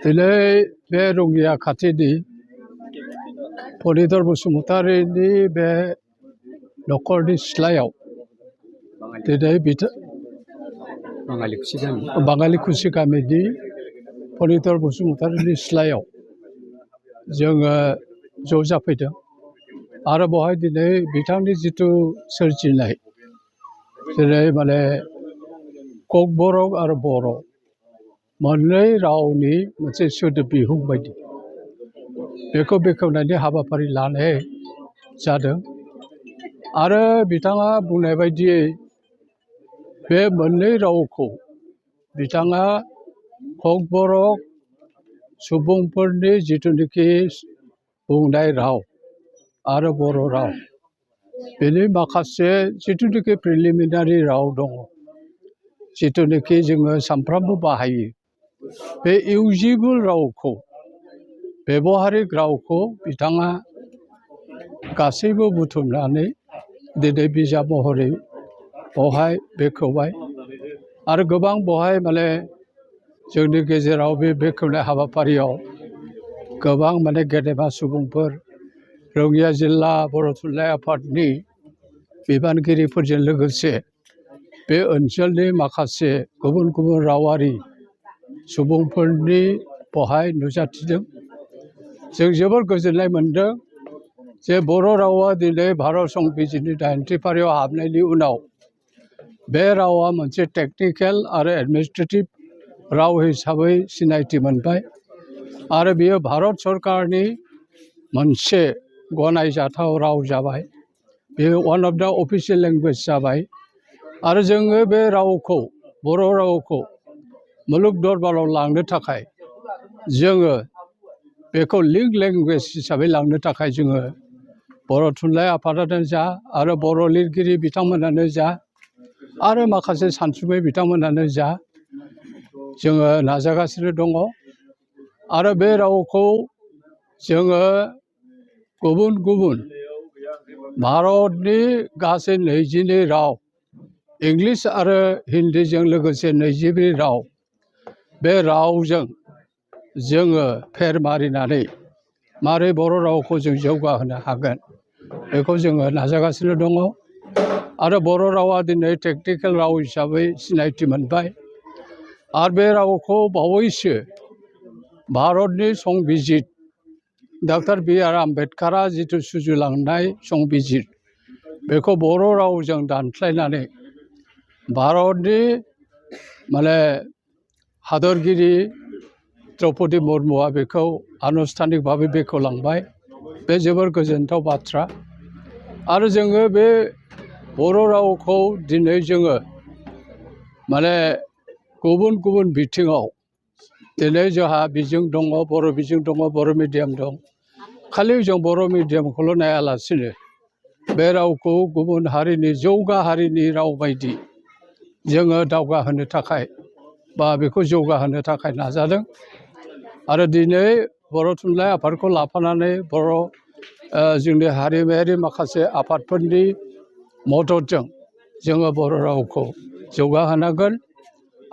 दिनै बे रंगिया खाथिनि फरिधर बसुमतारीनि बे नखरनि सिथ्लायाव दिनै बाङालिकुसि गामिनि फरिधर बसुमतारीनि सिथ्लायाव जोङो ज' जाफैदों आरो बेवहाय दिनै बिथांनि जिथु सोरजिनाय जेरै माने ककबरक आरो बर' मोननै रावनि मोनसे सोदोब बिहुं बायदि बेखौ बेखेवनायनि हाबाफारि लानाय जादों आरो बिथाङा बुंनाय बायदियै बे मोननै रावखौ बिथाङा ककबरक सुबुंफोरनि जिथुनिखि बुंनाय राव आरो बर' राव बेनि माखासे जिथुनिखि प्रिलिमिनारि राव दङ जिथुनिखि जोङो सानफ्रामबो बाहायो बे इउजिबोल रावखौ बेबहारिक रावखौ बिथाङा गासैबो बुथुमनानै दिनै बिजाब महरै बेवहाय बेखेवबाय आरो गोबां बेवहाय माने जोंनि गेजेराव बे बेखेवनाय हाबाफारियाव गोबां माने गेदेमा सुबुंफोर रङिया जिल्ला बर' थुनलाइ आफादनि बिबानगिरिफोरजों लोगोसे बे ओनसोलनि माखासे गुबुन गुबुन रावारि सुबुंफोरनि बेवहाय नुजाथिदों जों जोबोर गोजोननाय मोनदों जे बर' रावा दिनै भारत संबिजिरनि 80 फारियाव हाबनायनि उनाव बे रावा मोनसे टेक्निकेल आरो एडमिनिस्ट्रेटिभ राव हिसाबै सिनायथि मोनबाय आरो बेयो भारत सरकारनि मोनसे गनायजाथाव राव जाबाय बेयो one of the official language जाबाय आरो जोङो बे रावखौ बर' रावखौ मुलुग दरबाराव लांनो थाखाय जोङो बेखौ लिंक लेंगुवेज हिसाबै लांनो थाखाय जोङो बर' थुनलाइ आफादानो जा आरो बर' लिरगिरि बिथांमोनानो जा आरो माखासे सानसुमै बिथांमोनानो जा जोङो नाजागासिनो दङ आरो बे रावखौ जोङो गुबुन गुबुन भारतनि गासै 22 राव इंलिस आरो हिन्दीजों लोगोसे 22 राव बे रावजों जोङो फेर मारिनानै मारै बर' रावखौ जों जौगाहोनो हागोन बेखौ जोङो नाजागासिनो दङ आरो बर' रावा दिनै टेक्निकेल राव हिसाबै सिनायथि मोनबाय आरो बे रावखौ बावैसो भारतनि संबिजिर डक्टर बि.आर. आम्बेडकारा जिथु सुजुलांनाय संबिजिर बेखौ बर' रावजों दानस्लायनानै भारतनि माने हादरगिरि द्रौपदी मुर्मुआ बेखौ आनुষ্ঠাनिक भाबै बेखेवलांबाय बे जोबोर गोजोनथाव बाथ्रा आरो जोङो बे बर' रावखौ दिनै जोङो माने गुबुन गुबुन बिथिङाव दिनै जोंहा बिजों दङ बर' बिजों दङ बर' मिडियाम दं खालि जों बर' मिडियामखौल' नायालासिनो बे रावखौ गुबुन हारिनि जौगा हारिनि राव बायदि जोङो दावगाहोनो थाखाय बा बेखौ जौगाहोनो थाखाय नाजादों आरो दिनै बर' थुनलाइ आफादखौ लाफानानै बर' जोंनि हारिमायारि माखासे आफादफोरनि मददजों जोङो बर' रावखौ जौगाहोनांगोन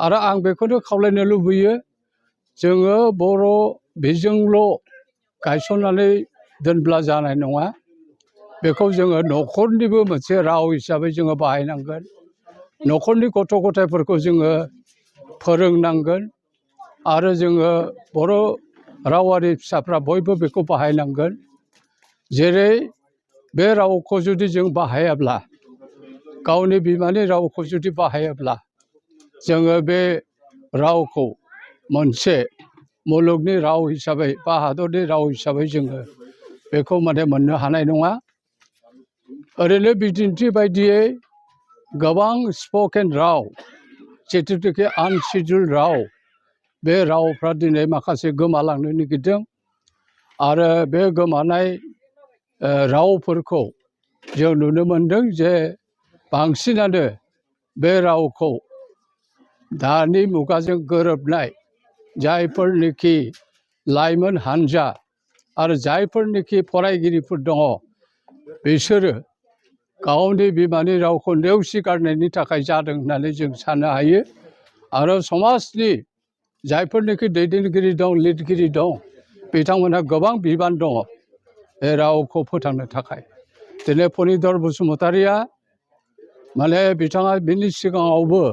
आरो आं बेखौनो खावलायनो लुबैयो जोङो बर' बिजोंल' गायसननानै दोनब्ला जानाय नङा बेखौ जोङो न'खरनिबो मोनसे राव हिसाबै जोङो बाहायनांगोन न'खरनि गथ' गथायफोरखौ जोङो फोरोंनांगोन आरो जोङो बर' रावारि फिसाफ्रा बयबो बेखौ बाहायनांगोन जेरै बे रावखौ जुदि जों बाहायाब्ला गावनि बिमानि रावखौ जुदि बाहायाब्ला जोङो बे रावखौ मोनसे मुलुगनि राव हिसाबै बा हादरनि राव हिसाबै जोङो बेखौ माने मोननो हानाय नङा ओरैनो बिदिन्थि बायदियै गोबां स्पकेन राव जिथुनिखि आनसिडुल राव बे रावफ्रा दिनै माखासे गोमालांनो नागिरदों आरो बे गोमानाय रावफोरखौ जों नुनो मोनदों जे बांसिनानो बे रावखौ दानि मुगाजों गोरोबनाय जायफोरनिखि लाइमोन हान्जा आरो जायफोरनिखि फरायगिरिफोर दङ बिसोरो गावनि बिमानि रावखौ नेवसिगारनायनि थाखाय जादों होननानै जों साननो हायो आरो समाजनि जायफोरनिखि दैदेनगिरि दं लिरगिरि दं बिथांमोनहा गोबां बिबान दङ बे रावखौ फोथांनो थाखाय दिनै फणिधर बसुमतारिया माने बिथाङा बिनि सिगाङावबो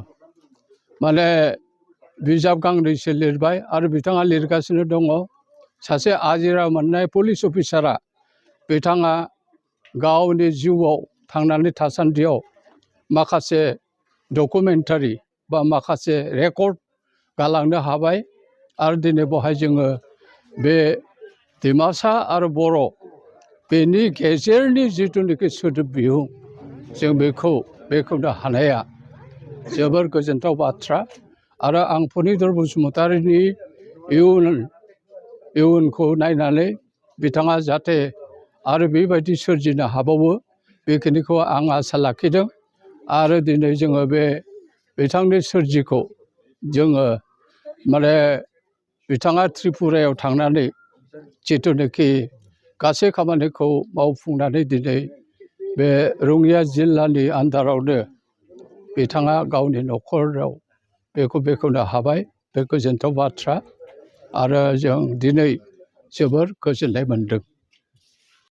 माने बिजाब गांनैसो लिरबाय आरो बिथाङा लिरगासिनो दङ सासे आजिरा मोननाय पुलिस अफिसारा बिथाङा गावनि जिउआव थांनानै थासान्दियाव माखासे डकुमेन्टारि बा माखासे रेकर्ड गालांनो हाबाय आरो दिनै बेवहाय जोङो बे डिमासा आरो बर' बेनि गेजेरनि जिथुनाखि सोदोब बिहुं जों बेखौ बेखेवनो हानाया जोबोर गोजोनथाव बाथ्रा आरो आं फणिधर बसुमतारिनि इयुनखौ नायनानै बिथाङा जाहाथे आरो बेबायदि सोरजिनो हाबावो बेखिनिखौ आं आसा लाखिदों आरो दिनै जोङो बे बिथांनि सोरजिखौ जोङो माने बिथाङा त्रिपुरायाव थांनानै जिथुनाखि गासै खामानिखौ मावफुंनानै दिनै बे रङिया जिल्लानि आन्दारावनो बिथाङा गावनि न'खराव बेखौ बेखेवनो हाबाय बे गोजोनथाव बाथ्रा आरो जों दिनै जोबोर गोजोननाय मोनदों।